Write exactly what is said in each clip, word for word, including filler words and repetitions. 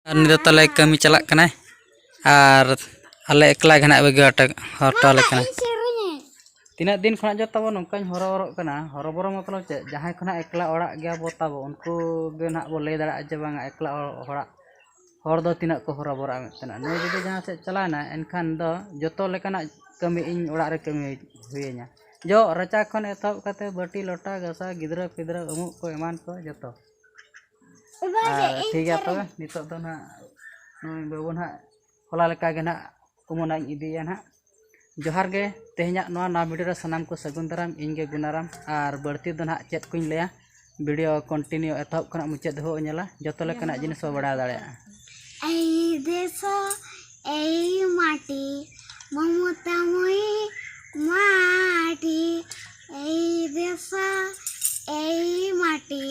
ᱟᱨ ᱩᱱᱤ ᱫᱚ ᱛᱟᱞᱮ ᱠᱟᱹᱢᱤ ᱪᱟᱞᱟᱜ ᱠᱟᱱᱟᱭ, ᱟᱨ ᱟᱞᱮ ᱮᱠᱞᱟ ᱜᱮ ᱱᱟᱦᱟᱜ ᱵᱟᱹᱜᱤ ᱦᱚᱴᱚ, ᱦᱚᱴᱚ ᱟᱞᱮ ᱠᱟᱱᱟ᱾ ᱛᱤᱱᱟᱹᱜ ᱫᱤᱱ ᱠᱷᱚᱱᱟᱜ ᱡᱚ ᱛᱟᱵᱚ ᱱᱚᱝᱠᱟᱧ ᱦᱚᱨᱚᱵᱚᱨᱚᱜ ᱠᱟᱱᱟ, ᱦᱚᱨᱚᱵᱚᱨᱚ ᱢᱚᱛᱞᱚᱵ ᱪᱮᱫ, ᱡᱟᱦᱟᱸᱭ ᱠᱷᱚᱱᱟᱜ ᱮᱠᱞᱟ ᱚᱲᱟᱜ ᱜᱮᱭᱟ ᱵᱚ ᱛᱟᱵᱚ, ᱩᱱᱠᱩ ᱜᱮ ᱱᱟᱦᱟᱜ ᱵᱚ ᱞᱟᱹᱭ ᱫᱟᱲᱮᱭᱟᱜᱼᱟ ᱡᱮ ᱵᱟᱝᱟ ᱮᱠᱞᱟ ᱦᱚᱲᱟᱜ ᱦᱚᱲ ᱫᱚ ᱛᱤᱱᱟᱹᱜ ᱠᱚ ᱦᱚᱨᱚᱵᱚᱨᱚᱜᱼᱟ ᱢᱮᱱᱛᱮ᱾ ᱱᱩᱭ ᱡᱩᱫᱤ ᱡᱟᱦᱟᱸ ᱥᱮᱫ ᱪᱟᱞᱟᱣᱮᱱᱟ, ᱮᱱᱠᱷᱟᱱ ᱫᱚ ᱡᱚᱛᱚ ᱞᱮᱠᱟᱱᱟᱜ ᱠᱟᱹᱢᱤ ᱤᱧ ᱚᱲᱟᱜ ᱨᱮ ᱠᱟᱹᱢᱤ ᱦᱩᱭᱟᱹᱧᱟ᱾ ᱡᱚᱜ ᱨᱟᱪᱟ ᱠᱷᱚᱱ ᱮᱛᱚᱦᱚᱵ ᱠᱟᱛᱮ ᱵᱟᱹᱴᱤ ᱞᱚᱴᱟ ᱜᱟᱥᱟᱣ, ᱜᱤᱫᱽᱨᱟᱹ ᱯᱤᱫᱽᱨᱟᱹ ᱩᱢᱩᱜ ᱠᱚ ᱮᱢᱟᱱ ᱠᱚ ᱡᱚᱛᱚ᱾ ᱟᱨ ᱴᱷᱤᱠ ᱜᱮᱭᱟ ᱛᱚᱵᱮ, ᱱᱤᱛᱚᱜ ᱫᱚ ᱱᱟᱦᱟᱜ ᱱᱩᱭ ᱵᱟᱹᱵᱩ ᱱᱟᱦᱟᱜ ᱦᱚᱞᱟ ᱞᱮᱠᱟ ᱜᱮ ᱱᱟᱦᱟᱜ ᱩᱢᱩᱱᱟᱜ ᱤᱧ ᱤᱫᱤᱭᱮᱭᱟ ᱱᱟᱦᱟᱜ᱾ ᱡᱚᱦᱟᱨ ᱜᱮ, ᱛᱮᱦᱮᱧᱟᱜ ᱱᱚᱣᱟ ᱱᱟᱣᱟ ᱵᱷᱤᱰᱤᱭᱳ ᱨᱮ ᱥᱟᱱᱟᱢ ᱠᱚ ᱥᱟᱹᱜᱩᱱ ᱫᱟᱨᱟᱢ, ᱤᱧ ᱜᱮ ᱜᱩᱱᱟᱨᱟᱢ᱾ ᱟᱨ ᱵᱟᱹᱲᱛᱤ ᱫᱚ ᱱᱟᱦᱟᱜ ᱪᱮᱫ ᱠᱚᱧ ᱞᱟᱹᱭᱟ, ᱵᱷᱤᱰᱤᱭᱳ ᱠᱚᱱᱴᱤᱱᱤᱭᱩ ᱮᱛᱚᱦᱚᱵ ᱠᱷᱚᱱᱟᱜ ᱢᱩᱪᱟᱹᱫ ᱫᱷᱟᱹᱵᱤᱡ ᱧᱮᱞᱟ, ᱡᱚᱛᱚ ᱞᱮᱠᱟᱱᱟᱜ ᱡᱤᱱᱤᱥ ᱵᱚ ᱵᱟᱲᱟᱭ ᱫᱟᱲᱮᱭᱟᱜᱼᱟ᱾ এই দেশ, এই মাটি, মমতাময়ী মাটি। এই দেশ, এই মাটি,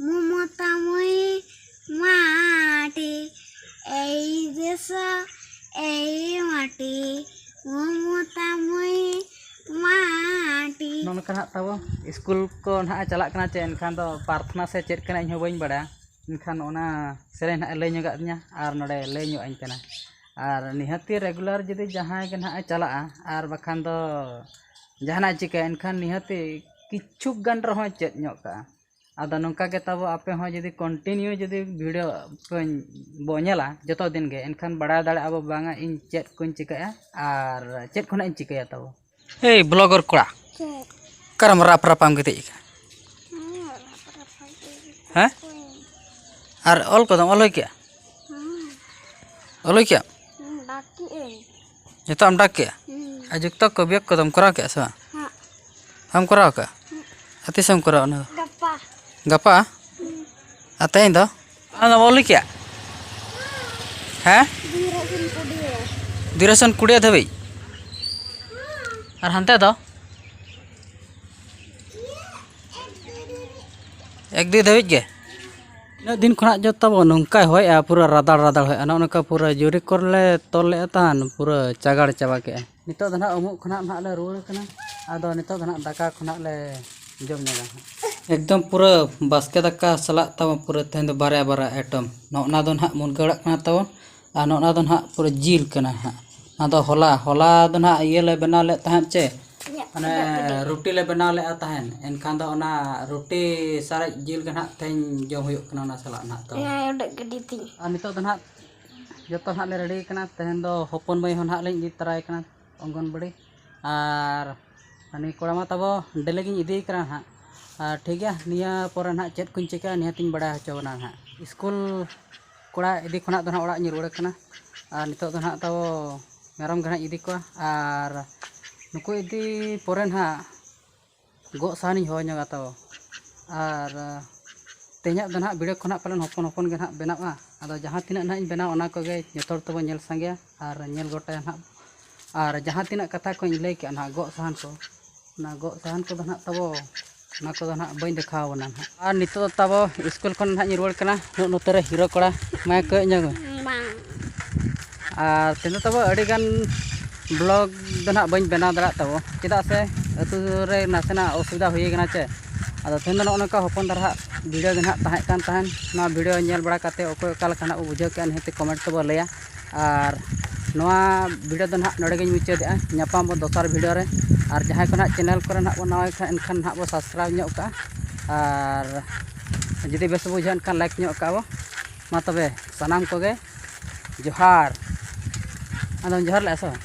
মমতাময়ী মাটি। এই দেশ, এই মাটি, মমতাময়ী মাটি। ᱱᱚᱜᱼᱚ ᱱᱚᱝᱠᱟ ᱱᱟᱦᱟᱜ ᱛᱟᱵᱚ ᱥᱠᱩᱞ ᱠᱚ ᱱᱟᱦᱟᱜ ᱮ ᱪᱟᱞᱟᱜ ᱠᱟᱱᱟ ᱪᱮ, ᱮᱱᱠᱷᱟᱱ ᱫᱚ ᱯᱨᱟᱨᱛᱷᱚᱱᱟ ᱥᱮ ᱪᱮᱫ ᱠᱟᱱᱟ ᱤᱧ ᱦᱚᱸ ᱵᱟᱹᱧ ᱵᱟᱲᱟᱭᱟ, ᱮᱱᱠᱷᱟᱱ ᱚᱱᱟ ᱥᱮᱨᱮᱧ ᱱᱟᱦᱟᱜ ᱮ ᱞᱟᱹᱭ ᱧᱚᱜᱟᱜ ᱫᱤᱧᱟ ᱟᱨ ᱱᱚᱰᱮ ᱞᱟᱹᱭ ᱧᱚᱜ ᱟᱹᱧ ᱠᱟᱱᱟ᱾ ᱟᱨ ᱱᱤᱦᱟᱹᱛᱤ ᱨᱮᱜᱩᱞᱟᱨ ᱡᱩᱫᱤ ᱡᱟᱦᱟᱸᱭ ᱜᱮ ᱱᱟᱦᱟᱜ ᱮ ᱪᱟᱞᱟᱜᱼᱟ ᱟᱨ ᱵᱟᱠᱷᱟᱱ ᱫᱚ ᱡᱟᱦᱟᱱᱟᱜ ᱮ ᱪᱤᱠᱟᱹᱭᱟ, ᱮᱱᱠᱷᱟᱱ ᱱᱤᱦᱟᱹᱛᱤ ᱠᱤᱪᱷᱩ ᱜᱟᱱ ᱨᱮᱦᱚᱸᱭ ᱪᱮᱫ ᱧᱚᱜ ᱠᱟᱜᱼᱟ᱾ ᱟᱫᱚ ᱱᱚᱝᱠᱟ ᱜᱮ ᱛᱟᱵᱚ ᱟᱯᱮ ᱦᱚᱸ ᱡᱩᱫᱤ ᱠᱚᱱᱴᱤᱱᱤᱭᱩ ᱡᱩᱫᱤ ᱵᱷᱤᱰᱤᱭᱳ ᱯᱮ ᱵᱚ ᱧᱮᱞᱟ ᱡᱚᱛᱚ ᱫᱤᱱ ᱜᱮ, ᱮᱱᱠᱷᱟᱱ ᱵᱟᱲᱟᱭ ᱫᱟᱲᱮᱭᱟᱜᱼᱟ ᱵᱚ ᱵᱟᱝᱟ ᱤᱧ ᱪᱮᱫ ᱠᱚᱧ ᱪᱤᱠᱟᱹᱭᱟ ᱟᱨ ᱪᱮᱫ ᱠᱷᱚᱱᱟᱜ ᱤᱧ ᱪᱤᱠᱟᱹᱭᱟ ᱛᱟᱵᱚ᱾ ᱮᱭ ᱵᱞᱚᱜᱟᱨ ᱠᱚᱲᱟ, ᱪᱮᱫ? ᱚᱠᱟᱨᱮᱢ ᱨᱟᱯ ᱨᱟᱯᱟᱢ ᱜᱤᱛᱤᱡ ᱟᱠᱟᱱᱟ? ᱦᱮᱸ, ᱨᱟᱯ ᱨᱟᱯ ᱜᱮ ᱜᱤᱛᱤᱡ ᱦᱮᱸ? ᱠᱚᱜ ᱟᱹᱧ᱾ ᱟᱨ ᱚᱞ ᱠᱚᱫᱚᱢ ᱚᱞ ᱦᱩᱭ ᱠᱮᱜᱼᱟ? ᱦᱮᱸ᱾ ᱚᱞ ᱦᱩᱭ ᱠᱮᱜᱼᱟ? ᱦᱮᱸ, ᱰᱟᱠ ᱠᱮᱜ ᱟᱹᱧ᱾ ᱡᱚᱛᱚ ᱟᱢ ᱰᱟᱠ ᱠᱮᱜᱼᱟ? ᱦᱮᱸ᱾ ᱟᱨ ᱡᱩᱠᱛᱚ ᱠᱚ ᱵᱤᱭᱳᱜ ᱠᱚᱫᱚᱢ ᱠᱚᱨᱟᱣ ᱠᱮᱜᱼᱟ ᱥᱮ ᱵᱟᱝ? ᱦᱮᱸ᱾ ᱵᱟᱢ ᱠᱚᱨᱟᱣ ᱠᱟᱜᱼᱟ? ᱦᱮᱸ᱾ ᱟᱨ ᱛᱤᱥᱮᱢ ᱠᱚᱨᱟᱣᱟ ᱚᱱᱟ ᱫᱚ? ᱜᱟᱯᱟ᱾ ᱜᱟᱯᱟ? ᱦᱮᱸ᱾ ᱟᱨ ᱛᱮᱦᱮᱧ ᱫᱚ? ᱟᱢ ᱫᱚᱢ ᱚᱞ ᱦᱩᱭ ᱠᱮᱜᱼᱟ? ᱦᱮᱸ? ᱫᱩᱭ ᱨᱮ ᱠᱷᱚᱱ ᱠᱩᱲᱤ᱾ ᱫᱩᱭ ᱨᱮ ᱠᱷᱚᱱ ᱠᱩᱲᱤ ᱫᱷᱟᱹᱵᱤᱡ? ᱟᱨ ᱦᱟᱱᱛᱮ ᱫᱚ? ᱮᱠ ᱫᱩᱭ ᱫᱷᱟᱹᱵᱤᱡ ᱜᱮ? ᱛᱤᱱᱟᱹᱜ ᱫᱤᱱ ᱠᱷᱚᱱᱟᱜ ᱡᱚ ᱛᱟᱵᱚ ᱱᱚᱝᱠᱟᱭ ᱦᱚᱭᱮᱜᱼᱟ, ᱯᱩᱨᱟᱹ ᱨᱟᱫᱟᱲ ᱨᱟᱫᱟᱲ ᱦᱚᱭᱮᱜᱼᱟ᱾ ᱱᱚᱜᱼᱚ ᱱᱚᱝᱠᱟ ᱯᱩᱨᱟᱹ ᱡᱩᱨᱤ ᱠᱚᱨᱮ ᱞᱮ ᱛᱚᱞ ᱞᱮᱫᱼᱟ ᱛᱟᱦᱮᱱ, ᱯᱩᱨᱟᱹ ᱪᱟᱜᱟᱲ ᱪᱟᱵᱟ ᱠᱮᱜᱼᱟ᱾ ᱱᱤᱛᱚᱜ ᱫᱚ ᱱᱟᱦᱟᱜ ᱩᱢᱩᱜ ᱠᱷᱚᱱᱟᱜ ᱱᱟᱦᱟᱜ ᱞᱮ ᱨᱩᱣᱟᱹᱲ ᱠᱟᱱᱟ᱾ ᱟᱫᱚ ᱱᱤᱛᱚᱜ ᱫᱚ ᱱᱟᱦᱟᱜ ᱫᱟᱠᱟ ᱠᱷᱚᱱᱟᱜ ᱞᱮ ᱡᱚᱢ ᱧᱚᱜᱟ ᱦᱟᱸᱜ᱾ ᱮᱠᱫᱚᱢ ᱯᱩᱨᱟᱹ ᱵᱟᱥᱠᱮ ᱫᱟᱠᱟ ᱥᱟᱞᱟᱜ ᱛᱟᱵᱚᱱ ᱯᱩᱨᱟᱹ ᱛᱮᱦᱮᱧ ᱫᱚ ᱵᱟᱨᱭᱟ ᱵᱟᱨᱭᱟ ᱟᱭᱴᱮᱢ᱾ ᱱᱚᱜᱼᱚ ᱱᱟ ᱫᱚ ᱱᱟᱦᱟᱜ ᱢᱩᱱᱜᱟᱹ ᱟᱲᱟᱜ ᱠᱟᱱᱟ ᱛᱟᱵᱚᱱ, ᱟᱨ ᱱᱚᱜᱼᱚ ᱱᱟ ᱫᱚ ᱱᱟᱦᱟᱜ ᱯᱩᱨᱟᱹ ᱡᱤᱞ ᱠᱟᱱᱟ ᱦᱟᱸᱜ᱾ ᱚᱱᱟ ᱫᱚ ᱦᱚᱞᱟ, ᱦᱚᱞᱟ ᱫᱚ ᱱᱟᱦᱟᱜ ᱤᱭᱟᱹ ᱞᱮ ᱵᱮᱱᱟᱣ ᱞᱮᱫ ᱛᱟᱦᱮᱸᱫ ᱪᱮ, ᱤᱧᱟᱹᱜ ᱢᱟᱱᱮ ᱠᱟᱹᱴᱤᱡ ᱠᱟᱹᱴᱤᱡ᱾ ᱨᱩᱴᱤ ᱞᱮ ᱵᱮᱱᱟᱣ ᱞᱮᱫᱼᱟ ᱛᱟᱦᱮᱸᱫ, ᱮᱱᱠᱷᱟᱱ ᱫᱚ ᱚᱱᱟ ᱨᱩᱴᱤ ᱥᱟᱨᱮᱡ ᱡᱤᱞ ᱜᱮ ᱱᱟᱦᱟᱜ ᱛᱮᱦᱮᱧ ᱡᱚᱢ ᱦᱩᱭᱩᱜ ᱠᱟᱱᱟ ᱚᱱᱟ ᱥᱟᱞᱟᱜ ᱱᱟᱦᱟᱜ ᱛᱟᱵᱚᱱ᱾ ᱤᱧᱟᱹᱜ ᱩᱰᱩᱠ ᱜᱤᱰᱤ ᱛᱤᱧ᱾ ᱟᱨ ᱱᱤᱛᱚᱜ ᱫᱚ ᱱᱟᱦᱟᱜ ᱡᱚᱛᱚ ᱱᱟᱦᱟᱜ ᱞᱮ ᱨᱮᱰᱤ ᱠᱟᱱᱟ᱾ ᱛᱮᱦᱮᱧ ᱫᱚ ᱦᱚᱯᱚᱱ ᱢᱟᱹᱭ ᱦᱚᱸ ᱱᱟᱦᱟᱜ ᱞᱤᱧ ᱤᱫᱤ ᱛᱚᱨᱟᱭ ᱠᱟᱱᱟ ᱚᱝᱜᱚᱱᱵᱟᱲᱤ, ᱟᱨ ᱩᱱᱤ ᱠᱚᱲᱟ ᱢᱟ ᱛᱟᱵᱚ ᱰᱮᱞᱤ ᱜᱤᱧ ᱤᱫᱤᱭᱮ ᱠᱟᱱᱟ ᱦᱟᱸᱜ᱾ ᱟᱨ ᱴᱷᱤᱠ ᱜᱮᱭᱟ, ᱱᱤᱭᱟᱹ ᱯᱚᱨᱮ ᱱᱟᱦᱟᱜ ᱪᱮᱫ ᱠᱚᱧ ᱪᱤᱠᱟᱹᱭᱟ ᱱᱤᱦᱟᱹᱛᱤᱧ ᱵᱟᱲᱟᱭ ᱦᱚᱪᱚ ᱵᱚᱱᱟ ᱦᱟᱸᱜ᱾ ᱥᱠᱩᱞ ᱠᱚᱲᱟ ᱤᱫᱤ ᱠᱷᱚᱱᱟᱜ ᱫᱚ ᱱᱟᱦᱟᱜ ᱚᱲᱟᱜ ᱤᱧ ᱨᱩᱣᱟᱹᱲ ᱠᱟᱱᱟ, ᱟᱨ ᱱᱤᱛᱚᱜ ᱫᱚ ᱱᱟᱦᱟᱜ ᱛᱟᱵᱚ ᱢᱮᱨᱚᱢ ᱜᱮ ᱱᱟᱦᱟᱜ ᱤᱧ ᱤᱫᱤ ᱠᱚᱣᱟ, ᱟᱨ ᱱᱩᱠᱩ ᱤᱫᱤ ᱯᱚᱨᱮ ᱱᱟᱦᱟᱜ ᱜᱚᱜ ᱥᱟᱦᱟᱱᱤᱧ ᱦᱚᱦᱚ ᱧᱚᱜᱟ ᱛᱟᱵᱚ᱾ ᱟᱨ ᱛᱮᱦᱮᱧᱟᱜ ᱫᱚ ᱱᱟᱦᱟᱜ ᱵᱷᱤᱰᱤᱭᱳ ᱠᱷᱚᱱᱟᱜ ᱯᱟᱞᱮᱱ ᱦᱚᱯᱚᱱ ᱦᱚᱯᱚᱱ ᱜᱮ ᱱᱟᱦᱟᱜ ᱵᱮᱱᱟᱜᱼᱟ᱾ ᱟᱫᱚ ᱡᱟᱦᱟᱸ ᱛᱤᱱᱟᱹᱜ ᱱᱟᱦᱟᱜ ᱤᱧ ᱵᱮᱱᱟᱣᱟ ᱚᱱᱟ ᱠᱚᱜᱮ ᱡᱚᱛᱚ ᱦᱚᱲ ᱛᱮᱵᱚᱱ ᱧᱮᱞ ᱥᱟᱸᱜᱮᱭᱟ ᱟᱨ ᱧᱮᱞ ᱜᱚᱴᱟᱭᱟ ᱱᱟᱦᱟᱜ᱾ ᱟᱨ ᱡᱟᱦᱟᱸ ᱛᱤᱱᱟᱹᱜ ᱠᱟᱛᱷᱟ ᱠᱚᱧ ᱞᱟᱹᱭ ᱠᱮᱜᱼᱟ ᱱᱟᱦᱟᱜ ᱜᱚᱜ ᱥᱟᱦᱟᱱ ᱠᱚ, ᱚᱱᱟ ᱜᱚᱜ ᱥᱟᱦᱟᱱ ᱠᱚᱫᱚ ᱱᱟᱦᱟᱜ ᱛᱟᱵᱚ, ᱚᱱᱟ ᱠᱚᱫᱚ ᱱᱟᱦᱟᱜ ᱵᱟᱹᱧ ᱫᱮᱠᱷᱟᱣ ᱟᱵᱚᱱᱟ ᱱᱟᱦᱟᱜ᱾ ᱟᱨ ᱱᱤᱛᱚᱜ ᱫᱚ ᱛᱟᱵᱚ ᱥᱠᱩᱞ ᱠᱷᱚᱱ ᱱᱟᱦᱟᱜ ᱤᱧ ᱨᱩᱣᱟᱹᱲ ᱠᱟᱱᱟ᱾ ᱱᱚᱜᱼᱚ ᱱᱚᱛᱮ ᱨᱮ ᱦᱤᱨᱳ ᱠᱚᱲᱟ ᱢᱟᱭ ᱠᱚᱭᱚᱜ ᱧᱚᱜ ᱢᱮ᱾ ᱵᱟᱝ᱾ ᱟᱨ ᱛᱮᱦᱮᱧ ᱫᱚ ᱛᱟᱵᱚ ᱟᱹᱰᱤ ᱜᱟᱱ ᱵᱞᱚᱜ ᱫᱚ ᱱᱟᱦᱟᱜ ᱵᱟᱹᱧ ᱵᱮᱱᱟᱣ ᱫᱟᱲᱮᱭᱟᱜ ᱛᱟᱵᱚ, ᱪᱮᱫᱟᱜ ᱥᱮ ᱟᱹᱛᱩ ᱨᱮ ᱱᱟᱥᱮᱱᱟᱜ ᱚᱥᱩᱵᱤᱫᱷᱟ ᱦᱩᱭ ᱠᱟᱱᱟ ᱪᱮ᱾ ᱟᱫᱚ ᱛᱮᱦᱮᱧ ᱫᱚ ᱱᱚᱜᱼᱚ ᱱᱚᱝᱠᱟ ᱦᱚᱯᱚᱱ ᱫᱷᱟᱨᱟ ᱦᱟᱸᱜ ᱵᱷᱤᱰᱤᱭᱳ ᱜᱮ ᱱᱟᱦᱟᱜ ᱛᱟᱦᱮᱸ ᱠᱟᱱ ᱛᱟᱦᱮᱸᱫ᱾ ᱱᱚᱣᱟ ᱵᱷᱤᱰᱤᱭᱳ ᱧᱮᱞ ᱵᱟᱲᱟ ᱠᱟᱛᱮ ᱚᱠᱚᱭ ᱚᱠᱟ ᱞᱮᱠᱟ ᱱᱟᱦᱟᱜ ᱵᱚ ᱵᱩᱡᱷᱟᱹᱣ ᱠᱮᱜᱼᱟ ᱱᱤᱦᱟᱹᱛ ᱠᱚᱢᱮᱱᱴ ᱛᱮᱵᱚ ᱞᱟᱹᱭᱟ᱾ ᱟᱨ ᱱᱚᱣᱟ ᱵᱷᱤᱰᱤᱭᱳ ᱫᱚ ᱱᱟᱦᱟᱜ ᱱᱚᱰᱮ ᱜᱤᱧ ᱢᱩᱪᱟᱹᱫᱮᱜᱼᱟ᱾ ᱧᱟᱯᱟᱢ ᱵᱚ ᱫᱚᱥᱟᱨ ᱵᱷᱤᱰᱤᱭᱳ ᱨᱮ᱾ ᱟᱨ ᱡᱟᱦᱟᱸᱭ ᱠᱚ ᱱᱟᱦᱟᱜ ᱪᱮᱱᱮᱞ ᱠᱚᱨᱮ ᱱᱟᱦᱟᱜ ᱵᱚ ᱱᱟᱣᱟ ᱜᱮ ᱠᱷᱟᱱ ᱮᱱᱠᱷᱟᱱ ᱱᱟᱦᱟᱜ ᱵᱚ ᱥᱟᱵᱥᱠᱨᱟᱭᱤᱵᱽ ᱧᱚᱜ ᱠᱟᱜᱼᱟ᱾ ᱟᱨ ᱡᱩᱫᱤ ᱵᱮᱥ ᱵᱚ ᱵᱩᱡᱷᱟᱹᱣ ᱮᱱᱠᱷᱟᱱ ᱞᱟᱭᱤᱠ ᱧᱚᱜ ᱠᱟᱜᱼᱟ ᱵᱚ᱾ ᱢᱟ ᱛᱚᱵᱮ ᱥᱟᱱᱟᱢ ᱠᱚᱜᱮ ᱡᱚᱦᱟᱨ᱾ ᱟᱫᱚᱢ ᱡᱚᱦᱟᱨ ᱞᱮᱜᱼᱟ ᱥᱮ ᱵᱟᱝ?